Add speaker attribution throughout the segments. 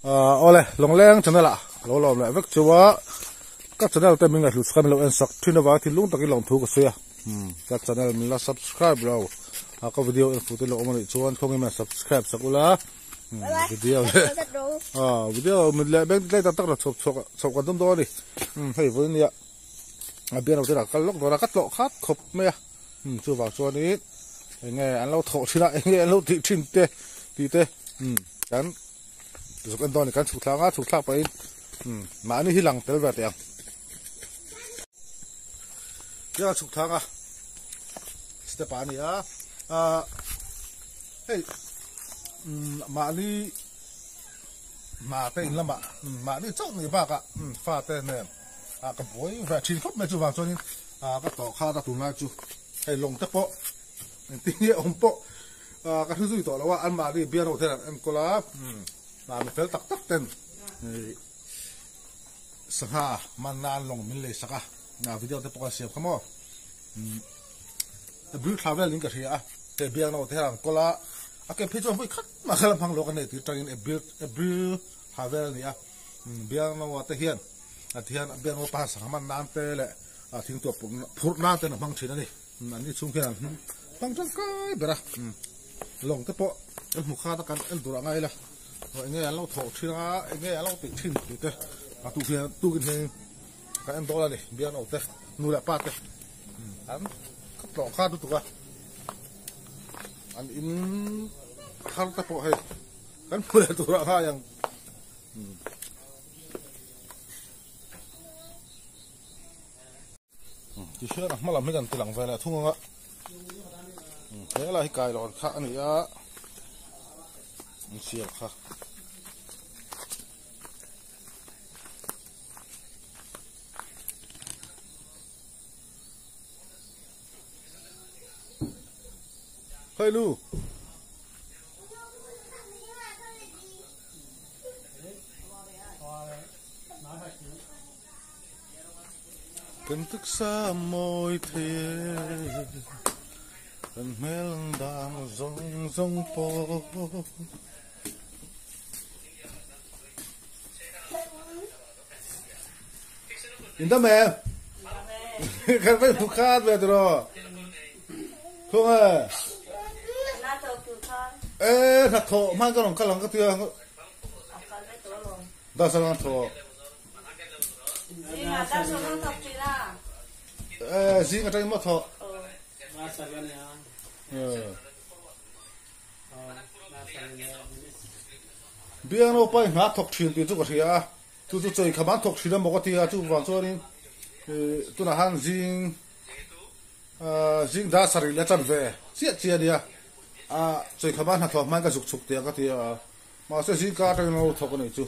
Speaker 1: Awle Lawngleng channel ah ka lo lawm leh vek chu a, ka channel te min ngaihhlut sak a min lo en sak thin avang thinlung takin lawmthu ka sawi a, ka channel min la subscribe lo a ka video en fuh te lo awm anih chuan khawnge min subscribe sak ula video leh video mit leh beng tlai tak tak la chhawp chhuak chhoh kan tum dawn a ni hei vawiin nia a bian ho te lah kal lawk dawn a ka tlawh khat khawp mai a chuvang chuanin enge an lo thawh thin a enge an lo tih thin te tih te kan. Zuk en dawn a ni kan chhuk thlak a chhuk thlak pahin mahni hi lang tel ve teh ang tia chhuk thlak a step ah a ni a ah hei mahni hna te in lamah mahni chauh ni bakah fa te nen ah ka buai ve thin khawp mai chuvang chuanin ah ka tawh khat a tunlai chu hei lawng te pawh engtin nge awm pawh. Ka hre zui tawh lo a, anmahni bial ho ten an enkawl a, hna mi fel tak tak ten sangha man nan lawng min lei sak a, video te pawh kan siam kha maw, April thla vel in ka hria a, hei bial ho te hian an kawl a, a ke phei chuan vawi khat mah kha la hmang lo ka nei tir tangin April April thla vel a ni a, bial ho te hian tihian bial ho pa sangha man nan te leh thingtuah phurh nan ten a hmang thin a ni. An ni chhung khian an hmang tangkai ber a, lawng te pawh kan hmu khat a kan en tur ah ngai ila eng nge an lo thawh thin a eng nge an lo tih thin tih te a tuk hian tukin hian kan en dawn a ni bian aw te nu leh pa te an ka tlawh khat lutuk a an in thar te pawh hei kan hmu leh tur ah ngai ang. Ti hian a hma lam hi kan ti lang ve leh thung ang a he lai hi kailawn kha a ni a an siam kha. Hei lu. Kan taksa mawi thei e, kan hmel ang dang zawng zawng pawh. In dam em? Kan vai hmu khat ve tiraw? Thung e. E, hnathawh hman ka rawn kal ang ka tia. Dasar ang thawh. Zing atangin maw thawh? Biangno pa i hna thawk thin tih chu ka hria a, chu chu chawi kham an thawk thin emaw ka ti a, chuvang chuanin tunah khan zing zing dar sarih leh chan ve chiah chiah a nia, chawi kham a hnathawh hmain ka zuk chhuk teh ang ka ti a. Mahse zingka atangin an lo thawk a nih chu.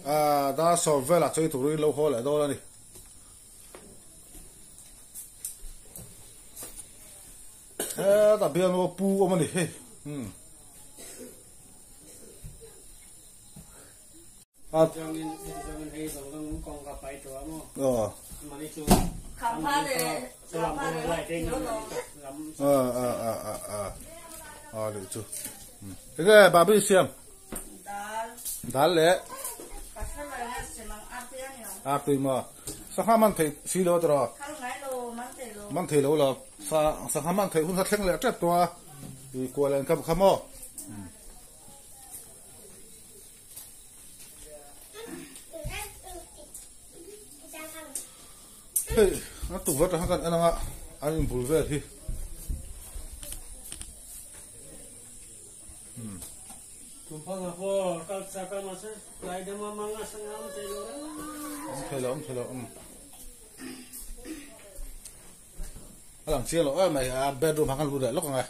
Speaker 1: Ah, dar sawm velah chawi turin lo haw leh dawn a ni. Hetah bialnu pu awm a ni hei. Hmm. Ah. Enge babi siam dal leh a tui maw sangha man thei si lo tawh man thei lo lo sangha man thei hun kha thleng leh tep tawh a i kual en kha kha maw. Hei a tukverh atang khan kan en anga an inbul vel hi awm thei lo awm thei lo a lang chiang lo em mai a bedroom ah khan lut leh lawk ang e.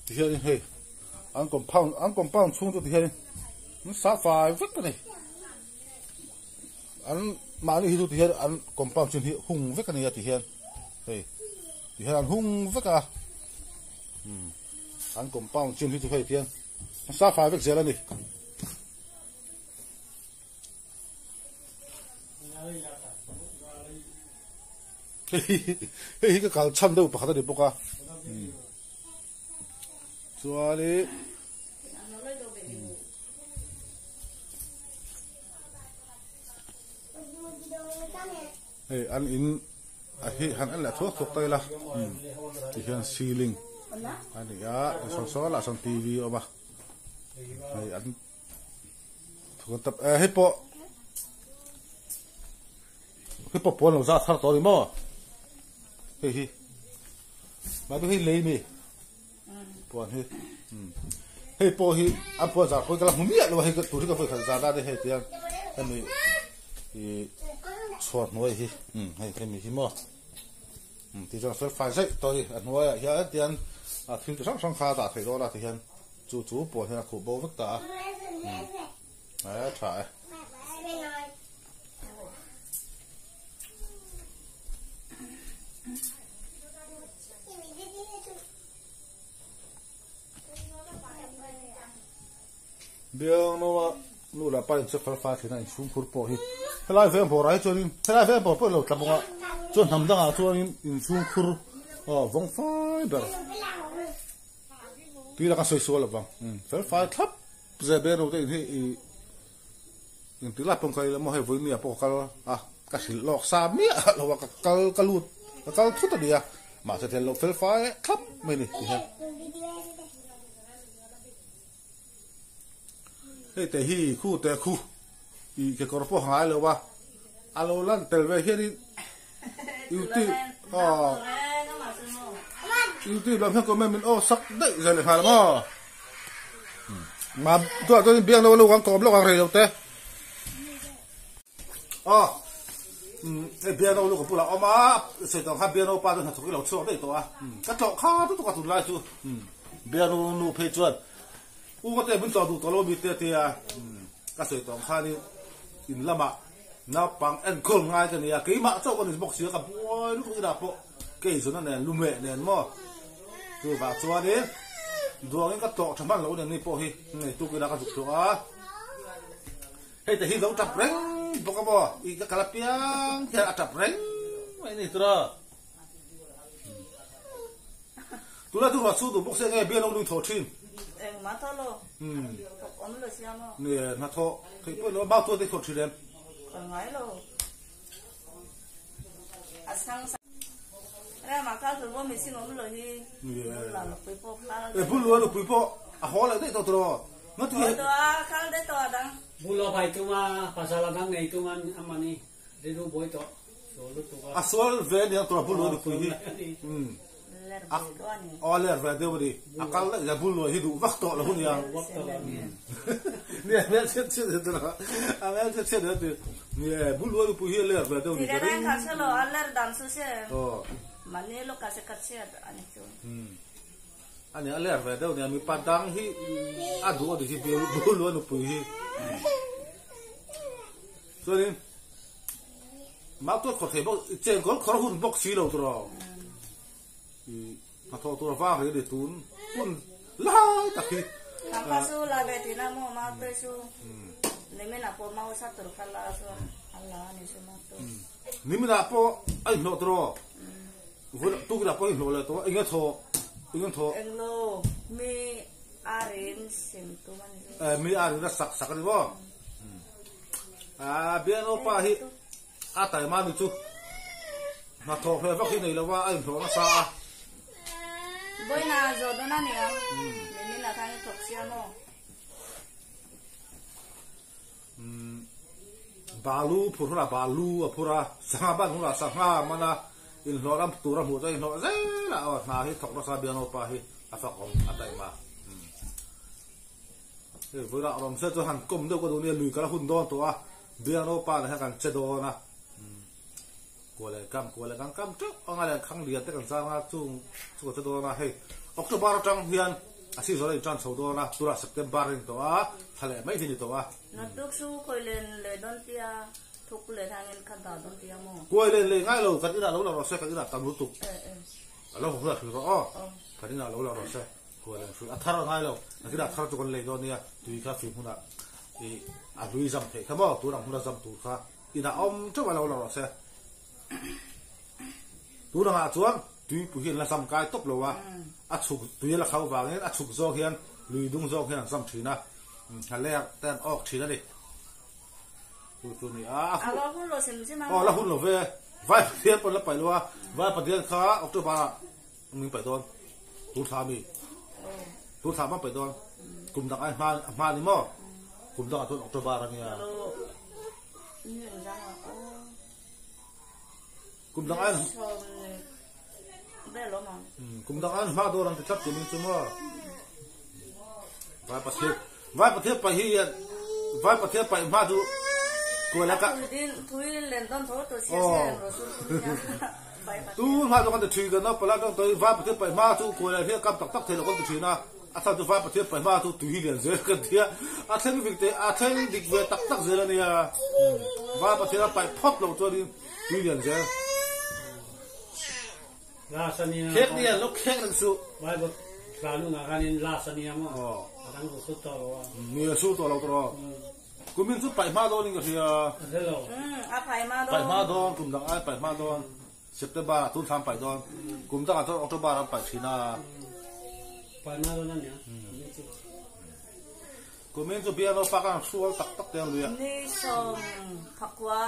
Speaker 1: Tihianin hei an compound an compound chhung chu tihianin an sa fai vek a ni an mahni hi chu tihian an compound chin hi hung vek a ni a tihian hei tihian an hung vek a an compound chin hi chu hei tihian an sa fai vek zel a ni. Hei hi ka kal chhan deuh pakhat a ni bawk a. Chuan i hei an in a hi han en leh thuak thuak ta ila ti hian ceiling a ni a sawn sawn lah sawn TV a awm a hei an hei pawh hei pawh pawn lo zah thar tawh a ni maw hei hi mahni hei lei mi puan hi hei pawh hi a puan zar pawh hi ka la hmu miah lo a hei tur hi ka vawi khat zar dan a hei tiang hemi ih chhuar hnuai hi hei hemi hi maw ti chuan fel fai zaih tawh a ni a hnuaiah hian tiang thil chi hrang hrang kha a dah theih dawn a ti hian chu chu puan hian a khuh bo vek ta a a tha e. Biangnoa nu leh pa in check fel fai thin a inchhungkhur pawh hi helai veng bawrah hi chuanin helai veng bawr pawh a lo tla bawk a chuan hnam dangah chuanin inchhungkhur aw vawng fai ber tui laka sawi sual lovang fel fai thlap zeh biangno te in hi ih Engtik lai pawh ka ila maw hei vawinia pawh ka kal a, ka hrilh lawk sa miah lo a, ka kal ka lut ka kal thut a nia, mahse thil lo fel fai thlap mai a ni ti hian. Hei te hi khu te khu i kekawr pawh ngai lo a, a lo lan tel ve hianin YouTube aw YouTube lam hian comment min aw sak daih zel leh nghal a maw. Ma tuah chuan biak lo lo kan kawm lawk ang rei lo te. Aw hei biak lo lu ka bulah awm a sawi tawh kha biak no pa chu hnathawk i lo chhuak daih tawh a ka tlawh kha tu tuk a tunlai chu biak no nu phei chuan u ka te min tlawh duh tawh lo mi te tia ka sawi tawh ang khanin in lamah naupang enkawl ngai ka nia keimah chauh ka ni bawk sia ka buai lutuk inah pawh kei zuna nen lumeh nen maw chuvah chuanin duangin ka tlawh tha hman lo nen ni pawh hi nei tuk ila ka zuk tawh a hei te hi lo tap reng bawk a maw i ka kal apiang hian a tap reng mai ni tura tuna chu ruah chu duh bawk se nge bial lo nui thaw thin
Speaker 2: engmah thaw lo thawk awm lo sia maw
Speaker 1: nge hna thawh theih pawh lo mau chuan te thawh thin em
Speaker 2: ka ngai lo a sang sang rama kha hlur bo missing awm lo hi bul la nupui pawh khal
Speaker 1: e bul lo nupui pawh a haw leh daih tawh tawh
Speaker 2: nga tu to a khal daih tawh a dang
Speaker 3: bul lo pai tuma pasal a dang nei tuma amani Rilru buai tawh sual lutuk
Speaker 1: a. A sual ve aniang tura bul luai nupui hi. Aw a ler ve deuh a ni. A kal daih zel bul luai hi duh vak tawh lo aniang. Ni a hmel chhiat chhiat zel tura a hmel chhiat chhiat zel tir. Ni e bul luai nupui hi a ler ve deuh a ni ka ring.
Speaker 2: A ler dan chu se mahni lawk ah se ka chhiat a ni chu.
Speaker 1: Ani a ler ve deuh nia mipa dang hi a duh a ni hi bul luai nupui hi. Chuanin mau tuat khawr thei bawk chen kawl khawr hun bawk si lo tur aw i hnathawh tur vang hi ni tun hun lai tak hi
Speaker 2: Kapa su la ve tina mo mau te su nimina pawh mau sa tur kha la su a la ni su mau tu
Speaker 1: nimina pawh a inhlawh tur aw tukina pawh a inhlawh leh tawh a eng a thawh eng a thawh
Speaker 2: englo mi a rin sim tum a ni
Speaker 1: mi a rin a sak sak a ni maw A bialnu pa hi a taima ni chu hnathawh hle vak hi nei lova a inhlawh nasa a.
Speaker 2: Vawiina zawh dawn a nia, nimin ah khan i thawk sia maw?
Speaker 1: Balu phur hunah balu a phur a, sangha ban hunah sangha a man a, inhlawh lam tur a hmuh chuan inhlawh zel a, aw hna hi thawk nasa bialnu pa hi a fakawm a taima. Hei vawilah rawng se chu han kawm deuh ka duh nia lui kal a hun dawn tawh a biangno pa nen hian kan che dawn a kua leh kam kua leh kan kam teuh anga leh khang lian te kan zar anga chung chu ka che dawn a hei October atang hian a season a intan chho dawn a tunah September a ni tawh a thla leh mai hi a ni tawh a.
Speaker 2: Naktuk chu khawi len leh dawn tia thuk len hangin kha dah dawn tia maw?
Speaker 1: Kuai len leh ngai lo kan inah lo la rawh se kan inah tam lutuk a lo haw hriat rawh aw kan inah lo la rawh se. Khual an hrui a thar a ngai lo nakinah thar chu kan lei dawn nia tui kha fim hunah ih a hlui zam theih kha maw tun ang huna zam tur kha inah awm teuh a lo la rawh se tun angah chuan. Tuipui hi an la zam kai tawp lo a, a chhuk tui a la kho vangin a chhuk zawk hian lui dung zawk hian an zam thin a, hlalek te an awk thin a ni. Chu chu ni a, a
Speaker 2: hun lo sim sim a.
Speaker 1: Aw la hun lo ve, Vai Pathian pawh an la paih lo a, Vai Pathian kha October ah min paih dawn, tun thla ami, tun thla hma paih dawn, kum dang ai hma hma ni maw, kum dangah chuan October a nia. Kum dang an kum dang an hma dawr an ti tlat tumin chu maw vai pathian vai pathian pai hi hian vai pathian pai hma chu kuala ka tu hma chu kan ti thin kan pala dang toi vai pathian pai hma chu kuala hian kam tak tak thei lo kan ti thin a a chhan chu vai pathian pai hma chu tui hi lian zel kan tia a thleng vik te a thleng dik ve tak tak zel ania vai pathian a pai phawt lo chuanin Tui lian zel.
Speaker 3: Last ania.
Speaker 1: Khek nia lo khek reng suh.
Speaker 3: Bible hla nung ah khanin last ania maw.
Speaker 1: Aw.
Speaker 3: A dang ru sut tawh lo a.
Speaker 1: Mi a su tawh lo tawh. Kumin chu paih hma dawn in ka hria.
Speaker 3: A hre lo.
Speaker 2: A paih hma dawn.
Speaker 1: Paih hma dawn kum dang ai paih hma dawn. September ah tun thlam paih dawn. Kum dang ah chuan October an paih thin a.
Speaker 3: Paih hma dawn ania. Kumin chu.
Speaker 1: Kumin chu piano pa khan hrual tak tak te ang lui a.
Speaker 2: Ni sawm phakua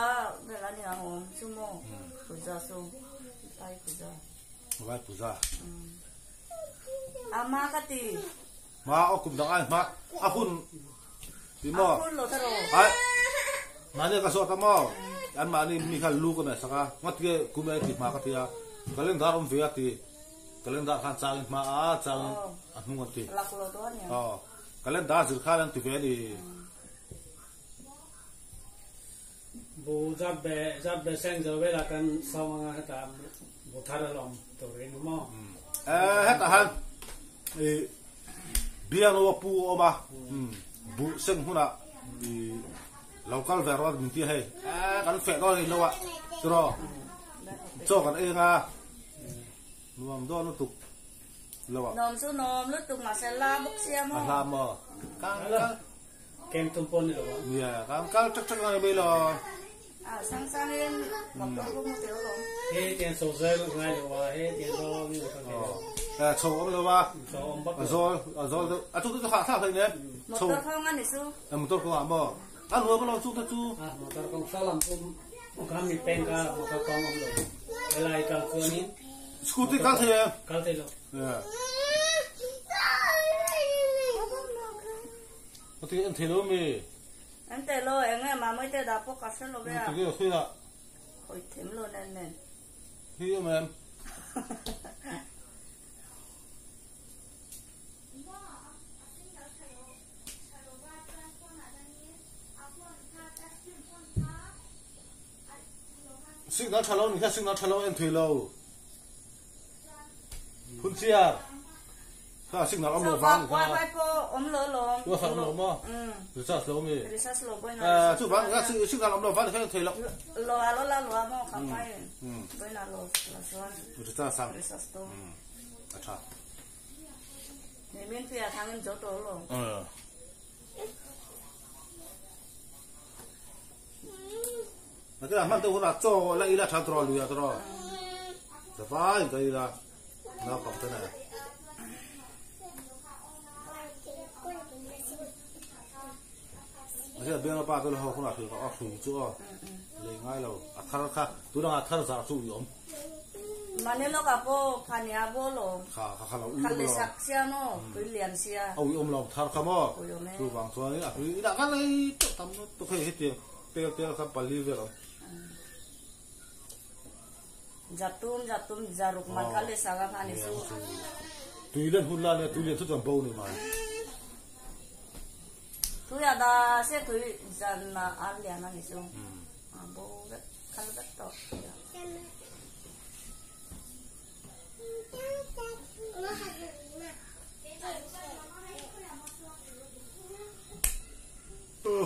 Speaker 2: vel a ni ang awm chu maw puja chu vai puja.
Speaker 1: Vai puja.
Speaker 2: A ma ka ti.
Speaker 1: Ma aw kum dang ai hma a hun ti maw.
Speaker 2: A hun lo ta ro.
Speaker 1: Ai mahni ka zawt a maw an mahni mi kha lu ka meh sak a ngati nge kum ai ti hma ka ti a calendar awm ve a ti calendar khan chang in hma a chang a hnung an ti.
Speaker 2: Lak lo dawn nia.
Speaker 1: Aw. Calendar zir khan an ti ve a ni.
Speaker 3: Bu zat be zat be seng zo vela kan sawm anga heta bu thar a lawm tur ring maw.
Speaker 1: Eh hetah han i biang lo a pu a awm a bu seng hunah i lo kal ve rawh min ti a hei eh kan feh dawn a ni lo a tiraw chaw kan ei anga nuam dawn lutuk. Lo ah.
Speaker 2: Nawm chu nawm lutuk mahse la bawk sia maw.
Speaker 1: A hla maw. Kang kal.
Speaker 3: Kem tum pawh ni lo ah.
Speaker 1: Nia kang kal ṭak ṭak ngai mai lo.
Speaker 2: A sang sang in motor pawh mu teu lo.
Speaker 3: He tiang so zel ngai lo a he tiang zo mi motor thei lo.
Speaker 1: Eh chho awm lo a.
Speaker 3: Chho awm bak lo.
Speaker 1: A zawl a zawl deuh a chu chu hah thlak hlei nen.
Speaker 2: Motor kawng a ni chu.
Speaker 1: Motor kawng ah maw. A nuam lo chu te chu.
Speaker 3: A motor kawng salam chu kan mi peng ka motor kawng awm lo. Helai kal chuanin.
Speaker 1: Scooty kal thei em?
Speaker 3: Kal thei lo.
Speaker 1: Ati en thei lo mi?
Speaker 2: En thei lo eng nge mamui te dah pawh ka hre lo ve a.
Speaker 1: Ti ge khi a.
Speaker 2: Khoi them lo nen nen.
Speaker 1: Hi em em. Signal tha lo ni kha signal tha lo en thui lo. Phun chiar. Kha signal om lo vang
Speaker 2: kha. Wifi po om lo lom.
Speaker 1: Wifi om lo mo. Recharge lo mi.
Speaker 2: Recharge lo boy na.
Speaker 1: Eh chu vang kha signal om lo vang kha thui lo.
Speaker 2: Lo a lo la lo a mo kha pai. Boy na lo la chuan.
Speaker 1: Recharge sang.
Speaker 2: Recharge to.
Speaker 1: A tha.
Speaker 2: Ni min pia thangin zo to lo.
Speaker 1: Eh. Nakina hman te hunah chaw la ila than tawh lui ah tawh zavai in ka ila naupang te nen. Mahse biang pa te ho hunah hrui ka hrui chu aw lei ngai lo a thar kha tunangah thar zar chu ui awm.
Speaker 2: Mani lawkah pawh phania bo lo.
Speaker 1: Kha kha kha lo ui awm lo.
Speaker 2: Kha le sak sia maw pui lian sia.
Speaker 1: A ui awm lo thar kha maw chuvang chuan a hrui inah khan lei teuh tam lutuk hei hetiang. Tel tel kha pali vel awm.
Speaker 2: Jatum jatum jaruk man kha le sanga kha ni chu.
Speaker 1: Tui len hun la ne tui len chu chuan bo ni mai.
Speaker 2: Tui a da se tui jan na a lian a ni chu. A bo vek khal vek tawh.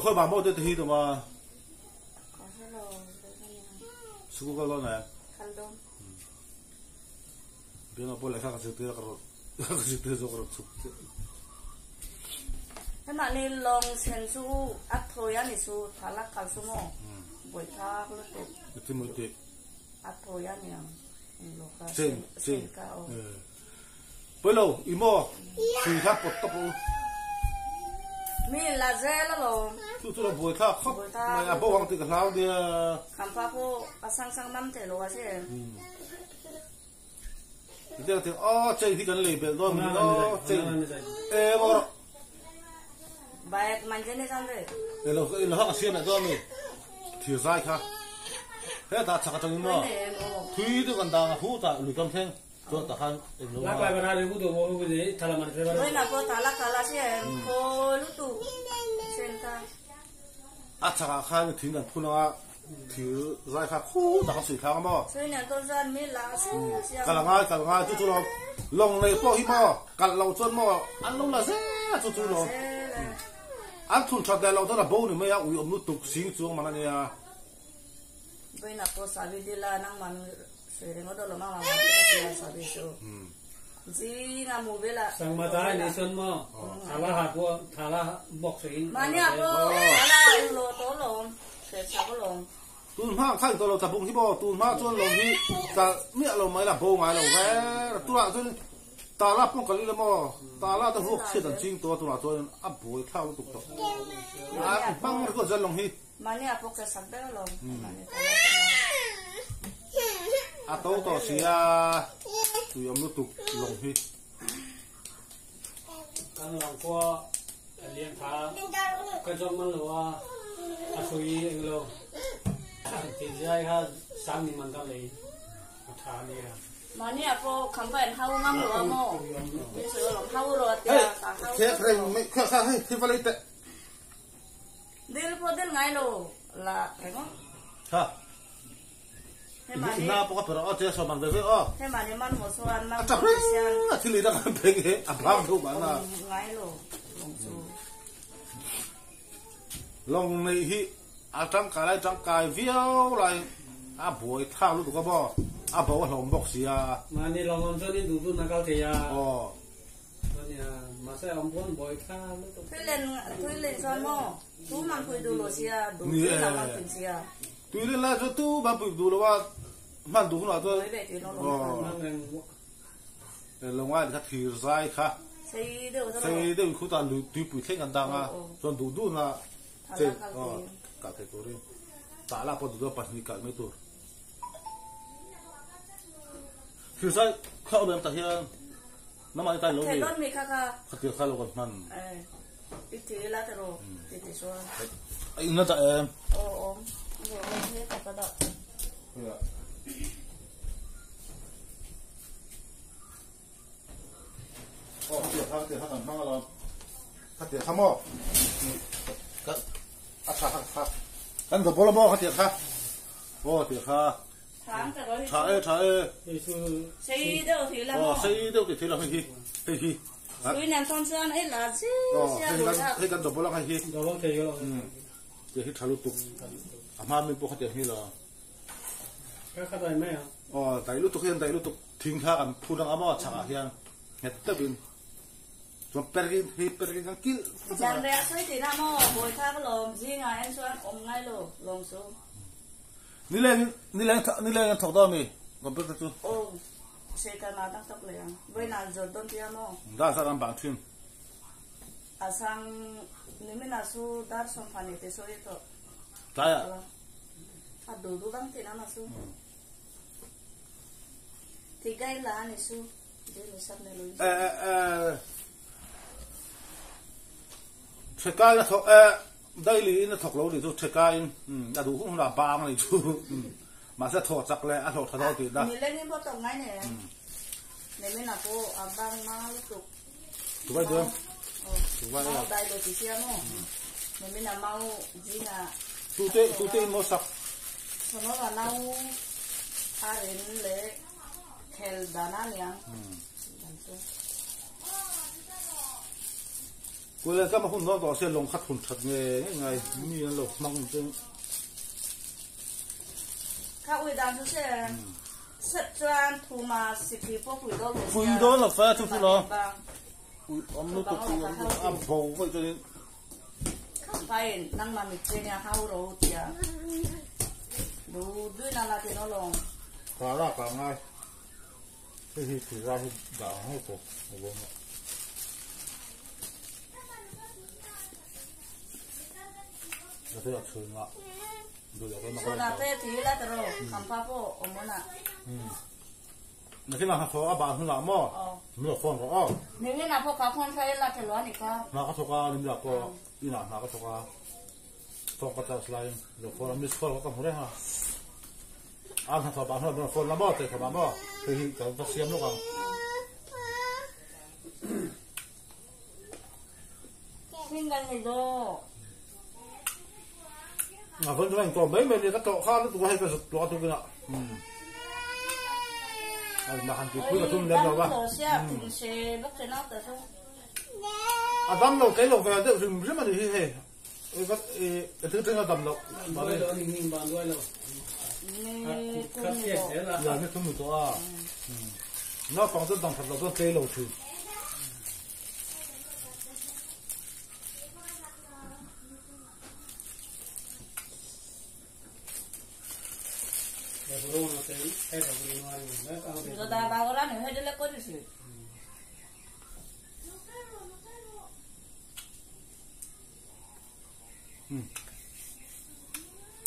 Speaker 1: Khoi ba mo te hi to ma. School kal dawn em?
Speaker 2: Kal dawn.
Speaker 1: Biang a pawh lehkha ka zirtir a ka rawn ka zirtir zawk a rawn chhuk chiah.
Speaker 2: Hemah ni lawng chen chu a thawi a ni chu thalak kal chu maw buaithak lutuk.
Speaker 1: Ti mui ti.
Speaker 2: A thawi a niang.
Speaker 1: Chain chain Pawilo i maw hrui kha pawt tawp u.
Speaker 2: Mi la zel alawm.
Speaker 1: Chu chu lo buai thlak khawp mai a bo ang tih ka hlau nia.
Speaker 2: Khampa pawh a sang sang mam thei lo a che.
Speaker 1: Tiang tiang aw chain hi kan lei belh dawn mi aw chain eng aw rawh.
Speaker 2: Bike man chen ni zan ve.
Speaker 1: Elo elo ha ka siam leh dawn mi thir zai kha hetah chak atangin maw thui deuh kan dang a hu tah lui kam thleng chuan tah khan englo
Speaker 3: a.
Speaker 1: A chakah khan thing kan phun anga thir zai kha khu tak a suih thlak a maw. Kal angai kal angai chu chu lo lawng nei pawh hi maw kalh lo chuan maw an lo la zel a chu chu lo an thun that leh loh chuan a bo ni mai a ui awm lutuk sing chuang man a nia. Tun hma ang kha in tawh lo tlabung hi maw tun hma chuan lawm hi kal miah lo mai la bo ngai lo ve tunah chuan tala pawh kal ila maw tala te vuak chhiat an ching tawh a tunah chuan a buai thlak lutuk tawh a hmang ringawt zel lawng hi. A to tawh si a tui awm lutuk lawng hi.
Speaker 3: Kan lawng pawh a lian tha ka zawng man lo a a hrui eng lo ti zai kha sang ni man ka lei a tha nia.
Speaker 2: Mani a pawh kham pa in hau ngam lo a maw min sawi alawm hau rawh a tia ka hau
Speaker 1: Hei khek reng mai kha kha hei hei va lei teh.
Speaker 2: Dil pawh dil ngai lo la reng aw.
Speaker 1: Kha Ina pawh ka pe rawh aw tia sawn man ve ve aw.
Speaker 2: He mahni man maw chuan
Speaker 1: A tap reng a thil ei dang an pe nge a bang deuh mahna.
Speaker 2: Ngai lo lawng chu.
Speaker 1: Lawng neih hi a tangkai lai tangkai viau lai a buai thlak lutuk a maw a bo a hlawm bawk sia.
Speaker 3: Mahni lawng awm chuan in duh duh na kal thei a.
Speaker 1: Aw.
Speaker 2: Tui len chuan maw tu man pui duh lo sia duh tui lo man pui sia.
Speaker 1: Tui len lai chuan tu man pui duh lo a hman duh hunah chuan lo ngai kha thir zai kha
Speaker 2: sei
Speaker 1: deuh khutah lui tuipui thleng kan dang a chuan duh duh na che kah thei turin tah lah pawh duh duh pahnih kalh mai tur. Thir zai kha awm em tah hian. Namah i tai lo
Speaker 2: ni. Thei mi kha kha.
Speaker 1: Khatir kha lo kan hman.
Speaker 2: Eh. I thi la te ro. Ti ti chuan.
Speaker 1: A in na dah em?
Speaker 2: Aw awm. Aw awm he ta ka dah.
Speaker 1: Ya. Oh, khatir kha khatir kha kan hmang alawm. Khatir kha maw? Ka a tha kha kha. Kan va bola maw khatir kha. Oh, khatir kha. Tha e tha e.
Speaker 2: Sei deuh thei la maw?
Speaker 1: Aw sei deuh tih thei la hei hi hei hi.
Speaker 2: Sui nen tawn chuan ei la chi sia
Speaker 1: hei kan hei kan double ang hei hi.
Speaker 3: Double thei lo.
Speaker 1: Tiang hi tha lutuk. A hma mi pawh kha tiang hi la.
Speaker 3: Ka kha dai mai a.
Speaker 1: Aw dai lutuk hian dai lutuk thing kha kan phun ang a maw chhakah hian nghet deuhin chuan perhin hei perhin kan kilh.
Speaker 2: Zan reh a sawi tihna maw bawi thlak alawm zingah en chuan awm ngai lo lawng chu.
Speaker 1: Nileng nileng nileng an thawk dawn mi computer chu.
Speaker 2: Aw Satan a dang tak leh ang. Vawiin an zawt dawn tia maw?
Speaker 1: Dar zat an bang thin.
Speaker 2: A sang nimina chu dar sawmhma nei te sawi tawh.
Speaker 1: Tlai ah.
Speaker 2: A duh duh dang thin ama chu. Thigai la ani chu. Dil sap ne lui.
Speaker 1: Eh eh eh. Thekai na thawk eh Daily in a thawk lo nih chu Theka in a duh hun hunah bang a nih chu mahse thaw chak leh a hlawh tha dawn tih na.
Speaker 2: Nileng in pawh tawk ngai nei em? Nimin ah pawh a bang ma lutuk.
Speaker 1: Dubai duh em? Dubai
Speaker 2: mau dai lo ti sia maw? Nimin ah mau zing ah.
Speaker 1: Tute tute in maw sak?
Speaker 2: Sonora nau a rin leh khel dan a niang. Dan chu.
Speaker 1: Kulen kam a hun dawn tawh sia lawng khat hun that nge nge ngai mi an lo hmang chu.
Speaker 2: Kha ui dan chu se set chuan thuma sikhi pawh pui dawn lo sia.
Speaker 1: Pui dawn lo fa chu chu lo. Ui awm lutuk ui awm lutuk a bo vaih chuanin.
Speaker 2: Kham pain nangmah mit che nia hau ro tia. Du dui na la tin alawm.
Speaker 1: Kha ra ka ngai. Hei hi thil zai hi dah ang ngei tawh a bawm a. A thil a chhun a. Duh leh ka
Speaker 2: Chhun a te tui la taro khampa pawh awm on a.
Speaker 1: Nakin ah hnathawh a ban hunah maw min lo phone rawh aw.
Speaker 2: Nimin ah pawh ka phone kha ila thelo a ni kha.
Speaker 1: Hna ka thawk a nimin ah pawh inah hna ka thawk a. Phone ka charge laiin lo phone a miss call kha ka hmu reng a. A hnathawh ban hunah min lo phone la maw tei khawmah maw hei hi ka va siam lawk ang.
Speaker 2: Single ni daw.
Speaker 1: A vawn chuan engkawm mai mai ni ka tawh kha lutuk a hei ka zuk tawh a tukin ah. A han tih pui ka tum lem lo va. A dam lo tlei lo ve deuh hrim hrim a ni hi hei. E thil thleng a dam lo. Ya ni thum ni tawh a. Naupang chu dam that lo chuan tlei lo thin.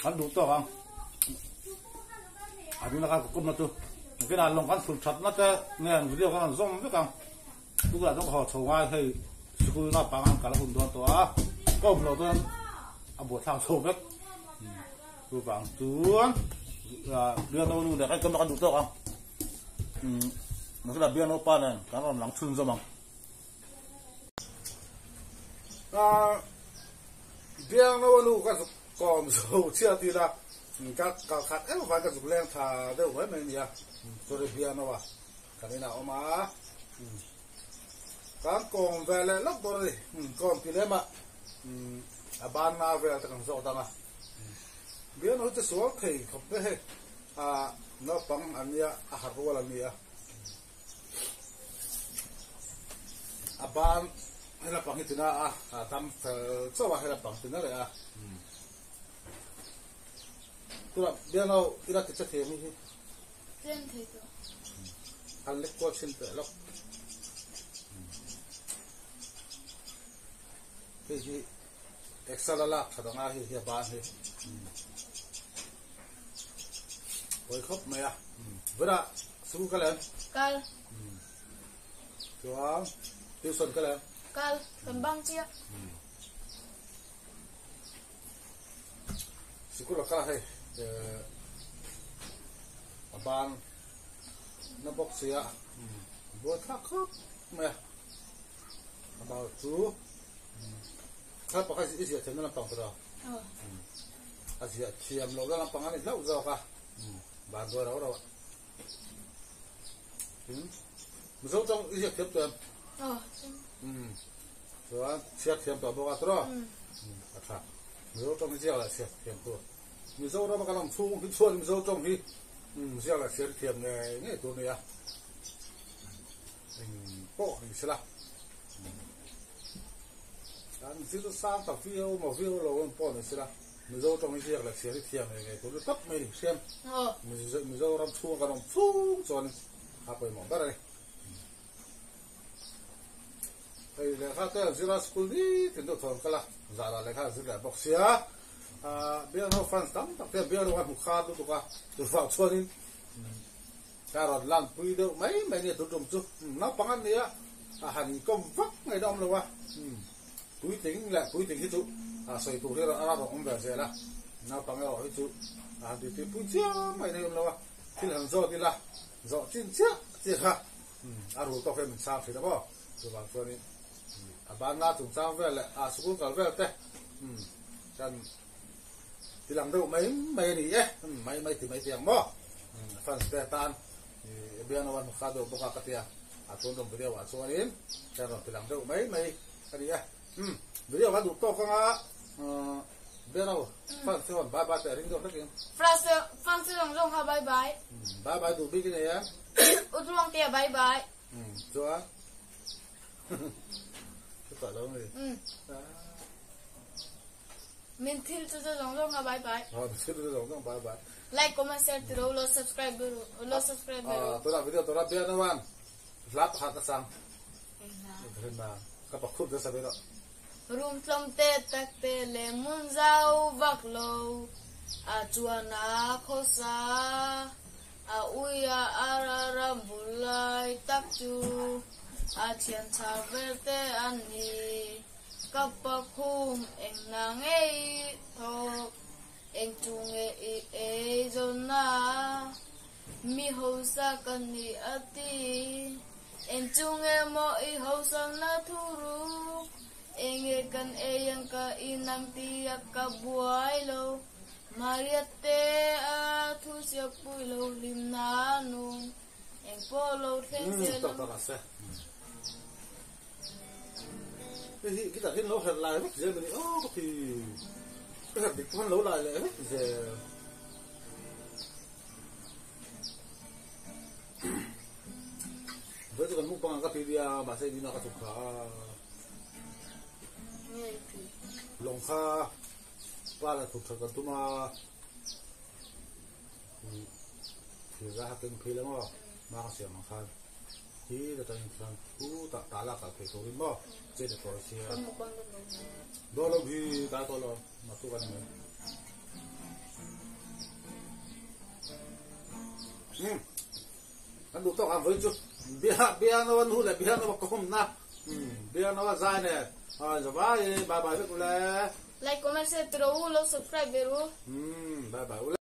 Speaker 1: Kan duh tawk ang. A ding laka ka kumna chu. Nakinah lawng kan sul thatna te nge an video kan rawn zawm vek ang. Tukah chuan ka haw chho ngai hei sikul naupang an kal a hun dawn tawh a. Ka awm loh chuan a buaithlak chho vek. Chuvang chuan bialnu nu leh kan kumna kan duh tawk ang. Nakinah bialnu pa nen kan rawn lang chhunzawm ang. Biangno a nu ka zuk kawm zo chiah ti la, ka kal khat em avangin ka zuk leng tha deuh mai mai a nia. Sorry Biangno a kan inah awm a, kan kawm ve leh lawk dawn a ni. Kawm ti lem a, a ban nga vel te kan zawk dang a. Biangno hi chu sual thei khawp mai hei, naupang an nia, a harh rual an nia. A ban hela pang hi tina a a dam fel chauh a hela pang tina leh a tunah biangno ila ti che thei ami hi
Speaker 4: Tlem thei tawh.
Speaker 1: Han lek kual chhin teh lawk. Hei hi Excel a lak that anga hei hi a ban hi. Pawi khawp mai a. Vawrah school kal em?
Speaker 4: Kal.
Speaker 1: Chuan tuition kal em?
Speaker 4: Kal, kan bang chiah.
Speaker 1: Sikul a kal a hei a ban na bawk sia buai thlak khawp mai a. A bal chu thal pakhat i ziah thiam na lampang tur a. A ziah thiam loh na lampang a ni hlauh zawk a, ban ruai rau rau a. Tin, Mizo tawng i ziak thiam tawh em?
Speaker 4: Aw, thiam.
Speaker 1: Chuan chhiar thiam tawh bawk a tawh? A tha. Mizo tawng hi ziak leh chhiar thiam tur. Mizoram a kan awm chhung hi chuan Mizo tawng hi ziak leh chhiar thiam ngei ngei tur a ni a. Eng pawh ni sela. An zir sang ta viau maw viau lo em pawh ni sela Mizo tawng hi ziak leh chhiar hi thiam ngei ngei tur ni tawp mai ni hriam. Mizoram chhung kan awm chung chuan a pawimawh ber a ni. Hei lehkha te an zir a school ni tin deuh thawn kal a zanah lehkha an zir leh bawk sia. Bialho fans tam tak te bialho an hmu khar lutuk a chuvang chuanin Ka rawn lan pui deuh mai mai nia tun tum chu naupang an nia a han inkawm vak ngaih na awm lo a, puitling leh puitling hi chu a sawi tur hi a rawn awm ve zel a, naupang erawh hi chu a han titi pui chiam mai na hi awm lo a, thil han zawt ila zawh chin chiah chiah kha a rul tawk hian min chhang thin a maw, chuvang chuanin a banna chungchang vel leh a sikul kal vel te kan Ti lang deuh mai mai a ni e, mai mai ti mai ti ang maw? Fans te tan biang a hmasa deuh bawk a ka tia, a tun rawn video ah chuanin kan rawn ti lang deuh mai mai a ni e. Video kan duh tawk anga biang fans te rawn bye bye teh ring deuh hlekin.
Speaker 4: Fans te fans te zawng zawng kha bye bye.
Speaker 1: Bye bye duh bik i nei em?
Speaker 4: Utluang te bye bye.
Speaker 1: Chuan chutah lo ni.
Speaker 4: Min thil chu chu zawng zawng kha bye bye.
Speaker 1: Aw min thil chu zawng zawng bye bye.
Speaker 4: Like comment share ti ro lo subscribe lo subscribe ro.
Speaker 1: Tuna video tora bia na wan hla pakhat a sang. Rinna ka pakhup de sabe ro.
Speaker 4: Rum tlom te tak te le mun zau vak lo a chuan a khosa a uia ara ram bulai tak chu a thian tha vel te an ni ka pakhum eng na ngei thok eng chu nge i ei zawn na mi hausa kan ni a ti eng chu nge maw i hausa na thu ruk eng nge kan ei ang ka inang tia ka buai lo Maria te a thu siak pui lo hlim na nung eng pawh lo thleng se
Speaker 1: lo. Hei hi khitah hian lo herh lai vek zel a ni aw ka ti. Ka herh dik pawn lo lai leh vek zel. Vawi chu kan mukbang ah ka ti nia mahse nina ka chhuk kha a. Lawng kha pa la thuk that kan tum a. Thil za keng phei la maw ma ka siam ang khan. Hi ta tangin chuan thu tah tah lak ah thei turin maw chet a tawi sia. Daw lo hi tlai tawh lo ma tu kan mai. Hmm. Kan duh tawk ang voi chu bia bia no an hu le bia no ka hum na. Hmm bia no zai ne. Ai zawai bye bye vek ule.
Speaker 4: Like comment share tiro u lo subscribe ve ru.
Speaker 1: Hmm bye bye ule.